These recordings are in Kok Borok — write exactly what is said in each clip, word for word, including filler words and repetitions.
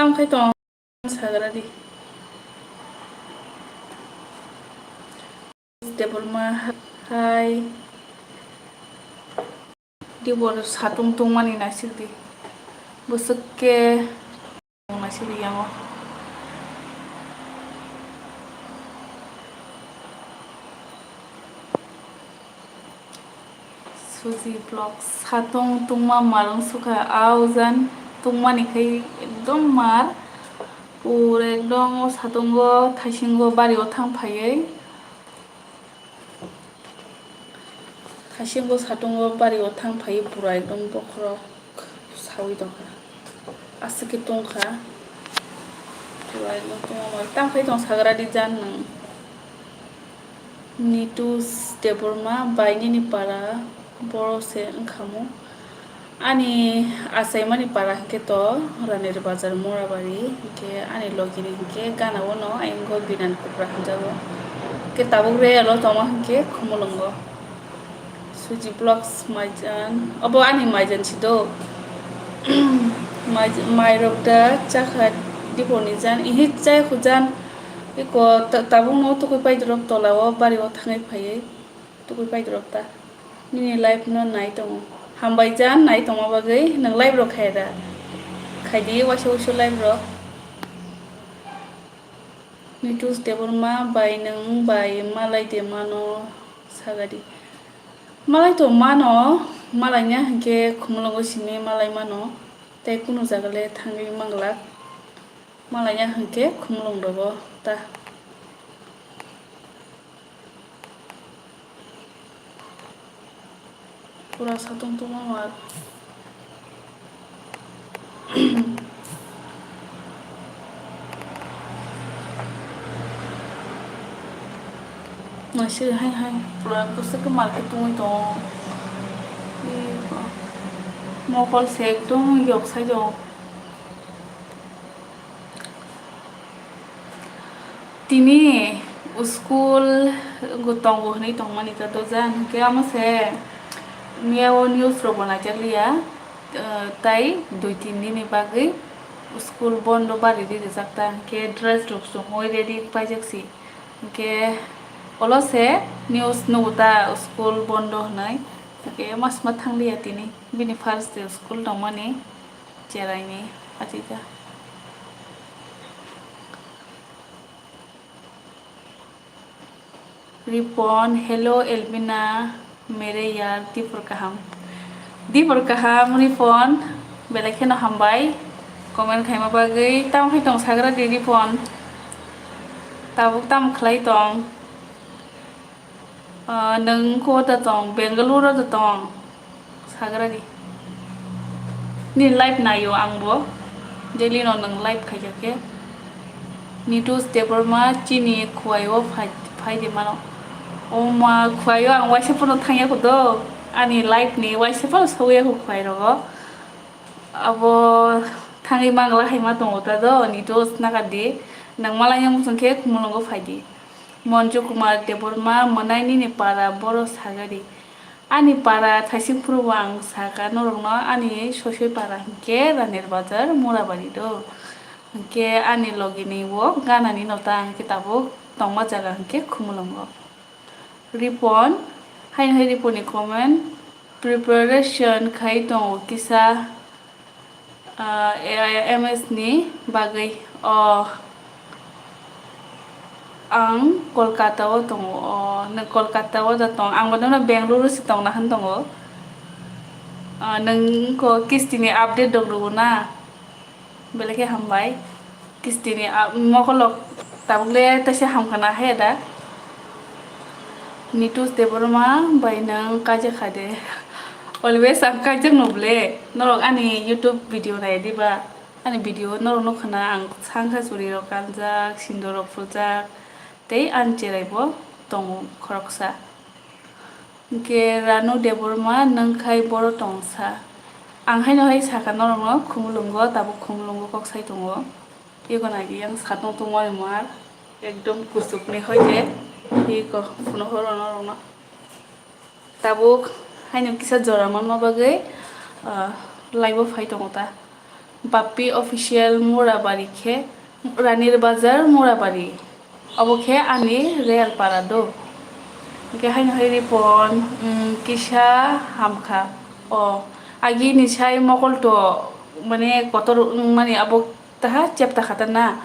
Tamo khai tong sagra di. Tebol ma hai. Di bor satung tungmani naisik di. Bwswk khe naisik di yango. Suji vlog satung tungma marung sukha aujan tungmani khai ekdom mar pura ekdom o satungo thaisingo bari o thang phaiwi. Haisingbo satungo bari o thang phai pura ekdom bokhorok sawi tongkha. Aswk khe tongkha. Pura ekdom tongma tang phai tong sagra di jan nwng. Nitus Debbarma bai nini para boro se wngkha mo. Ani achaimani para hwnkhe to Ranir Bazar Morabari, hwnkhe ani logini hwnkhe gana o no ayang o Binan Kupra hwnjago. Hwnkhe tabuk real o tongma hwnkhe Khumulwngo. Suji Vlogs maijan, obo ani maijan si do. Mai, mairok da chakha dipor ni jan, ihi chai khujan, iko ta-, tabuk no tukui paidrop tola o bari o thangwi phaiwi. Tukui paidrop ta. Nini live no nai tongo. Hambai jan nai tongma bagwi nwng live rok khai da. Khai di waisa waisa live rok. Nitus Debbarma bai nwng bai malai de mano sagadi. Malai to mano, malai nya hwnkhe Khumulwngo simi malai mano. Tei kunu jaga le thangwi manglak. Malai nya hwnkhe Khumulwng rogo ta. Pura satung tungma mar. Naisik hai hai pura bwswk khe market tungwi tongo. Mokol se ekdom yok sai tongo. Tini school tongo hwnwi tongmani ta doja, hwnkhe amo se miya o news rok bo naijakliya, eh, tai dui tin dini bagwi school bondo bari di rijak ta, hwnkhe dress rok chumui ready paijak si, hwnkhe olo se news nugo ta school bondo hwnwi, hwnkhe ma sima thangliya tini bini first day school tongmani. Cheraini achika. Ripon, hello Elvina, mere yaar, dipor kaham. Dipor kaham, Ripon, belai kheno hambai. Comment khaima bagwi, tamo khai tong sagra di Ripon. Tabuk tamo khlai tong. Ah, nwng ko da tong, Bengaluru da tong. Sagra di. Ni live naio ang bo. Daily no nwng live khaija khe. Nitus Debbarma chini khuaio phai, phai di mano. O ma khuaio ang waisa phano thangya kho do. Ani live ni waisa phano sogya kho khuai rogo. Abo thangwi mangla hai ma tongo ta do, Nitus naga di. Nwng malai yang muchung khe Khumulwngo phai di. Monju Kumar Debbarma mwnai nini para boro sagari. Ani para thaising phuru bo ang saka norokno ani sosoi para hinkhe Ranir Bazar Murabari do. Hinkhe ani logini o ganani nota hinkhe tabuk tongma jaga hinkhe Khumulwngo. Ripon, haino hai Ripon ni comment, preparation khai tongo kisa. Ah, A I M S ni bagwi. O, ang Kolkata o tongo. O, nwng Kolkata o da tong? Ang bo nono Bengaluru se tongna han tongo. Ah, nwng ko kisti ni update rok rwgo na? Belai khe hambai. Kisti ni, ah, mokolok tabuk le taisa hamkha na hai da. Nitus Debbarma bai nwng kaijak kha de. Always ang kaijak no ble. Norok ani YouTube video nai diba? Ani video norok no khna ang sangkha churi rok kanjak, sindor rok phurjak, tei ani cherai bo tongo khoroksa. Hinkhe Ranu Debbarma nwng khai boro tong sa. Ang haino hai sakha norokno Khumulwngo, tabuk Khumulwngo kok sai tongo. Ego nai di yang satung tungmani mar ekdom kuchukni hoide ego phuno horo norokno. Tabuk haino kisa jora manma bagwi, ah, live o phai tongo ta. Bappi Official Murabari khe Ranir Bazar Murabari. Obo khe ani real para do. Hwnkhe haino hai Ripon, mm, kisa hamkha. O, agi ni sai mokol to, mane kotor wngmani abo taha chepta kha ta na.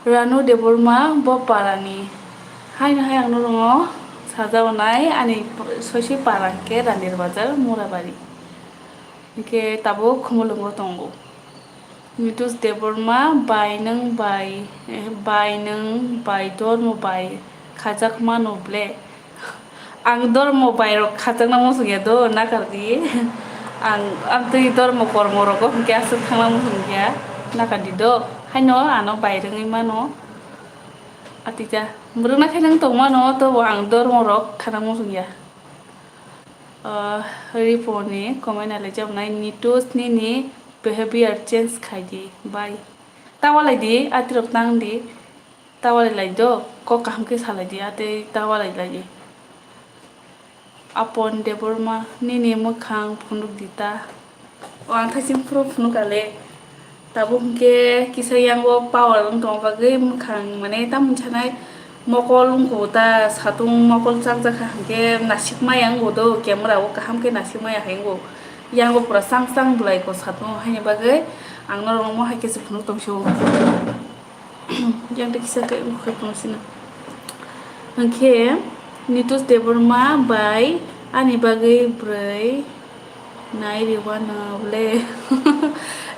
Ranu Debbarma bo parani. Haino hai ang norokno sajaonai ani soisoi para hwnkhe Ranir Bazar Murabari. Hwnkhe tabuk Khumulwngo tongo. Nitus Debbarma bai nwng bai, eh, bai nwng bai dormo bai khajakmano ble. Ang dormo bai rok khajakna muchung ya do, nakar di. Ang, ang twi dormo kormo rogo hwnkhe aswk thangna muchung ya, nakar di do. Haino ano bai rwngwi mano. Atija, mwrwkna khe nwng tong mano, tobo ang dormo rok khana muchung ya. Ah, Riponi comment nai lai jabnai, Nitus nini behavior change khai di, bai. Tawalai di, atirok tang di. Tawalai lai do, kok kaham khe salai di, atei tawalai lai di. Apon Debbarma, nini mwkhang phunuk di ta. O ang thaising phuru phunuk ale. Tabuk hwnkhe kisa yango power wng tongma bagwi mwkhang mane tamoni sanai mokol wngkho ta satung mokol chakjak kha hwnkhe nasikmaya wngkho do camera o kaham khe nasikmaya hai wngkho. Yango pura chang chang bwlai ko satung haini bagwi ang norok omo hai khe se phunuk tong sio. Yang tei kisa khe wngkha tong sino. Hwnkhe Nitus Debbarma bai ani bagwi bwrwi nai rwano ble.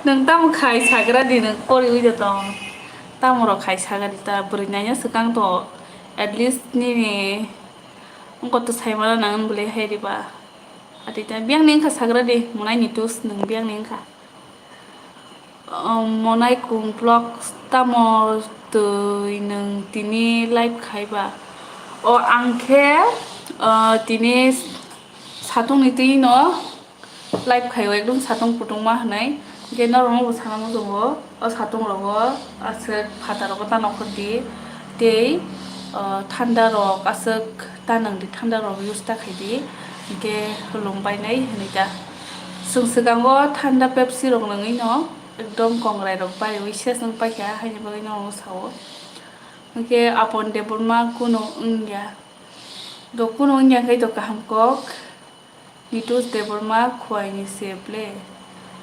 Nwng tamo khai sagra di, nwng poriwi de tong. Tamo rok khai sagra di ta, bwrwi naina swkang to. At least nini wngkha to saimano nang bwle hai riba. Atita biyang ni wngkha sagra di, monai Nitus nwng biyang ni wngkha. Um, Monai Kung Vlogs tamo twi nwng tini live khai ba? O ang khe, uh, tini satung ni twi no live khai o, ekdom satung kutung ma hwnwi. Hwnkhe norok no bo sana muchungo, o satung rogo aswk phataro bo ta nokhor di tei, uh, thanda rok aswk ta nwng di, thanda rok use ta khai di, hwnkhe lung bainai hwnwi ta. Chwng swkango thanda Pepsi rok nungwi no ekdom kongrai rok baiwi ses wng paikha, haini bagwi no sao. Hwnkhe Apon Debbarma kuno wngya. Do kuno wngya khe do kaham kok. Nitus Debbarma Khwaini se ble.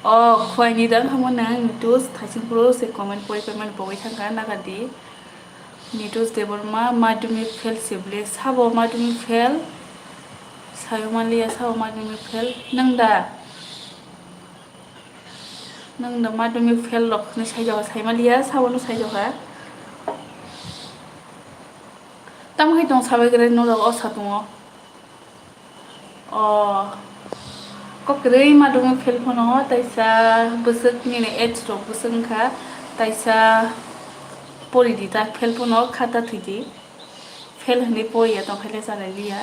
O Khwaini da wngkha mo nang Nitus, thaising phuru se comment pori paimani pogwi thangkha, naga di. Nitus Debbarma madhyamik fail se ble. Sabo madhyamik fail? Sayo manliya sabo madhyamik fail. Nang da? Nang da madhyamik fail rok ni saijao, sai manliya sabo no saijao ha. Tamo hai tong sabai gre norok o satungo. O kok kwrwi madhyamik fail phano taisa bwswk nini age rok bwswk wngkha, taisa pori di ta fail phano khata thwi di. Fail hwnwi poriya tongkhaile chalailiya.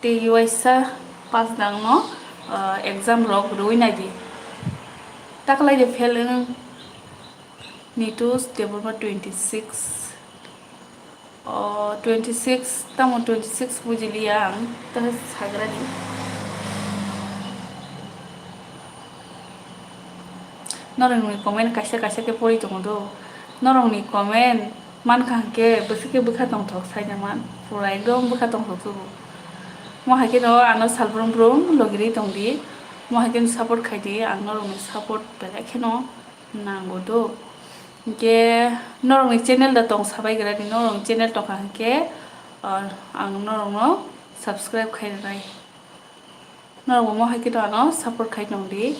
Tei uaisa pass dangno, ah, exam rok rwui naidi. Taklaidi fail wng Nitus Debbarma twenty six. O twenty six, tamo twenty six bujiliya ang, tei sagrani. Norokni comment kaisa kaisa khe pori tongo do. Norokni comment mankha hwnkhe bwswk khe bwkha tongthok saida man. Pura ekdom bwkha tongthok tubu. Mo hai kheno ano sal brum brum logirwi tongdi. Mo hai kheno support khaidi, ang norokni support belai kheno nango do. Hwnkhe norokni channel da tong sabai gradi, norokni channel tongkha hwnkhe, ah, ang norokno subscribe khai rwnai. Norokbo mo hai kheno ano support khai tongdi.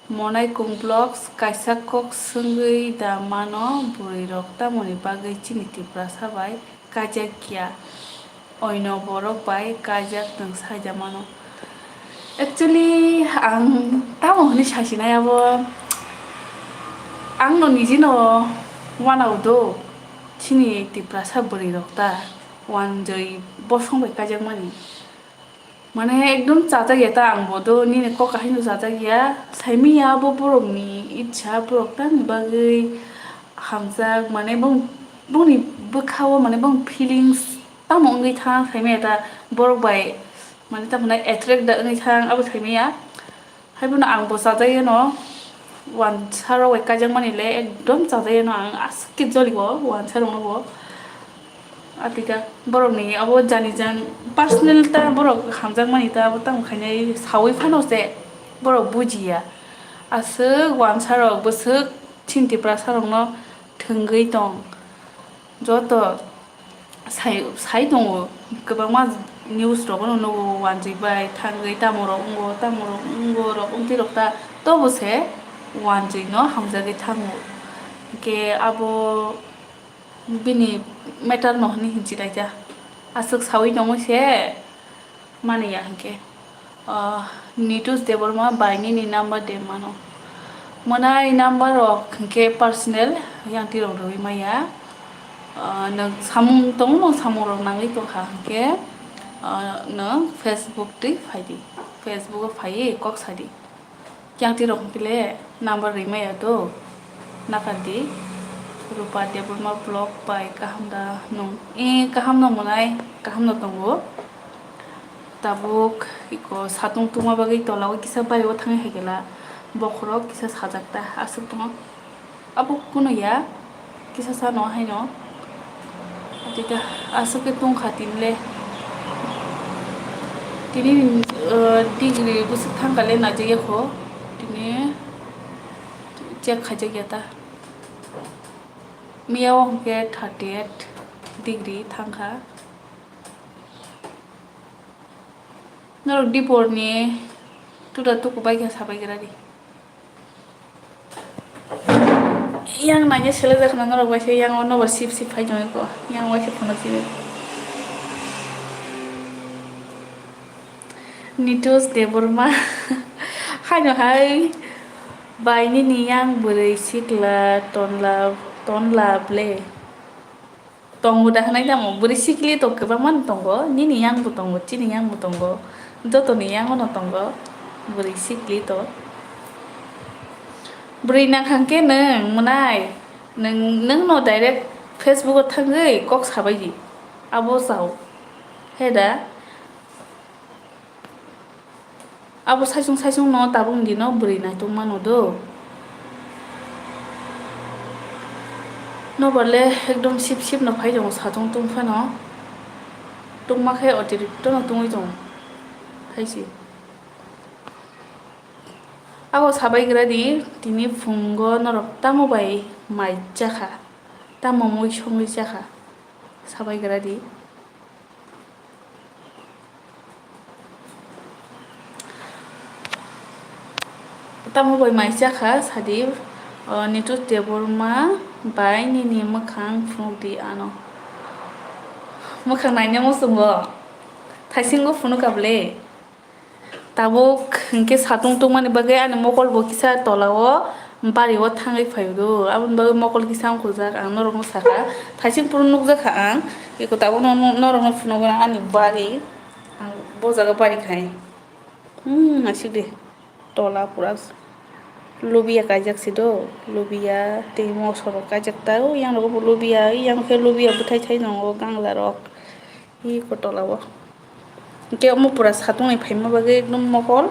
Monai Kung Vlogs kaisa kok swngwi da mano, bwrwi rok tamoni bagwi chini Tiprasa bai kaijakya, oino borok bai kaijak nwng saida mano. Actually ang tamo hwnwi sasinai abo, ang no niji no wanao do, chini Tiprasa bwrwi rok ta wanjwi bosong bai kaijakmani. Mane ekdom chajak ya ta ang bo do, nini kok kahai no chajak ya, saimanya abo borok ni itsa, borok tamni bagwi hamjak, mane bong, bongni bwkha o mane bong feelings tamo wngwi thang saimanya ta, borok bai mane tamo attract da wngwi thang abo saimanya. Haibono ang bo chajak ya no, Wansa rok bai kaijakmani le ekdom chajakya no ang aswk khe joli o wansa rok no bo. Atika borok ni abo jani jan personal ta borok hamjakmani ta abo tamo khainai sawi phano se borok bujiya. Aswk wansa rok bwswk chini Tiprasa rok no thwngwi tong. Joto sai, sai tongo, kwbangma news rogo no nugo, wanjwi bai thangwi tamo rok wngo, tamo rok wngo rok wngtwi rok ta, tobo se wanjwi no hamjagwi thango. Hinkhe abo bini matter no hwnwi hinwi naija, aswk sawi tongwi se. Mani ya hinkhe, ah, Nitus Debbarma bai nini number de mano. Mwnai number rok hinkhe personal yang tirok rwui maya. Ah, nwng samung tongo, nwng samung rok nangwi tongkha hinkhe, ah, nwng Facebook twi phaidi. Facebook o phaiwi kok sadi. Yang tirok hwnkhe le number rimaya do. Nakardi. Rupa Debbarma vlog bai kaham da nung? E, kaham no mwnai, kaham no tongo. Tabuk iko satung tungma bagwi tola o kisa bari o thangwi hai khe la bokhorok kisa sajak ta aswk tongo. Abo kunu ya, kisa sano haino. Tita aswk khe tungkha tini le. Tini, uh, degree bwswk thangkha le naijak ya kho. Tini check khaijak ya ta. Miya o hwnkhe thirty eight degree thangkha. Norok dipor ni tuda tuku bai khe sabai gra di. Yang naina selai jak khna norok bai se yang o nobar sip sip phai tong kho, yang bai se phunuk sini. Nitus Debbarma haino hai bai nini yang bwrwi sikla tonla tonla ble. Tongo da hwnwi tamo? Bwrwi sikli to kwbangma no tongo, nini yang bo tongo, chini yang bo tongo, jotoni yang no tongo bwrwi sikli to. Bwrwi nang kha khe nwng mwnai, nwng, nwng no direct Facebook o thangwi kok sabai di, abo chao. He da? Abo saichung saichung no tabuk ni dino bwrwi naitok mano do. Nobar le ekdom sip sip no phai tongo satung tung phano. Tungma khe otirikto no tungwi tongo. Hai se. Abo sabai gra di tini phungo norok tamo bai mai cha kha. Tamo mui songwi cha kha. Sabai gra di. Tamo bai mai cha kha sadi, o, Nitus Debbarma bai nini mwkhang phunuk di ano. Mwkhang naina muchungo. Thaisingo phunuk kable. Tabuk hinkhe satung tungmani bagwi ani mokol bo kisa tola o bari o thangwi phaio do. Aboni bagwi mokol kisa wngkujak, ang norokno sakha. Thaising phuru nukjakha ang, eko tabukno norokno phunukgwi ani bari. Ang bo jaga bari khai. Hmm, aswk de. Tola pura lubiya kaijak se do. Lubiya tei moso rok kaijak ta. O yang rogo bo lubiya, yang khe lubiya bwthai thai nongo gangla rok. Eko tola o. Hingke omo pura satung ni phaima bagwi ekdom mokol,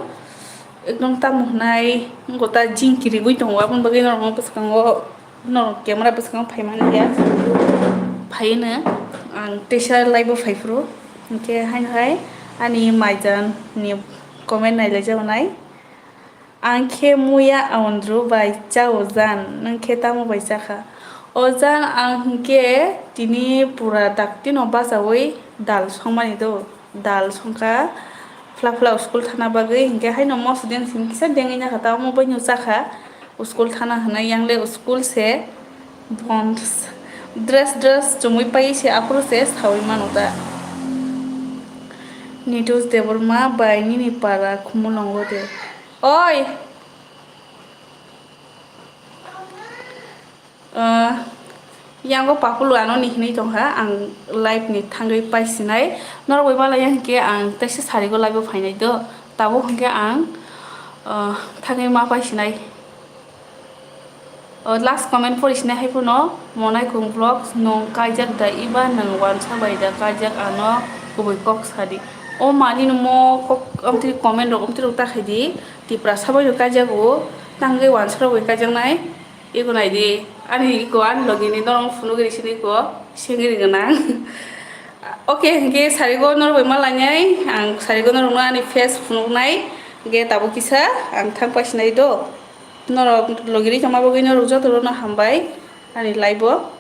ekdom tamo hwnai, wngkha ta jing kirigwi tongo, aboni bagwi norokno bwskango, norok camera bwskango phaimani ya, phaino ang teisa live o phaiphuru, hingke haino hai ani maijan ni comment nailaijaknai. Ang khe muya aondru bai chao jan, nwng khe tamo bai chakha? O jan, ang hinkhe tini pura daktino bachaui dal songmani do. Dal songkha, phla phla school thana bagwi, hinkhe haino moso din simi kisa dengwi nakha, tamo baino chakha. School thana hwnwi yang le school se bon dress, dress chumui pai se aphuru se saui mano da. Nitus Debbarma bai nini para Khumulwngo de. Oi! Ah, yango papulu ano ni hinwi tongkha, ang live ni thangwi paisinai. Norok bai malaya hinkhe ang teisa sarigo live o phainai do. Tabuk hinkhe ang, ah, thangwi ma paisinai. O last comment pori sinai hai phano, Monai Kung Vlogs, nwng kaijak da eba nwng wansa bai da kaijak, ano kubui kok sadi. O mani no mo kok amtwi comment rok amtwi rok ta khaidi, Tiprasa bai no kaijak o, Tangwi wansukwi kaijaknai. Iko naidi, ani iko ani logini norok phunugwi sini iko sengri gwnang. Okay, hwnkhe sarigo norok bai malainai, ang sarigo norokno ani face phunuknai, hwnkhe tabuk kisa ang thang pasinai do. Norok logini tongma bagwi norok jotono hambai ani live o.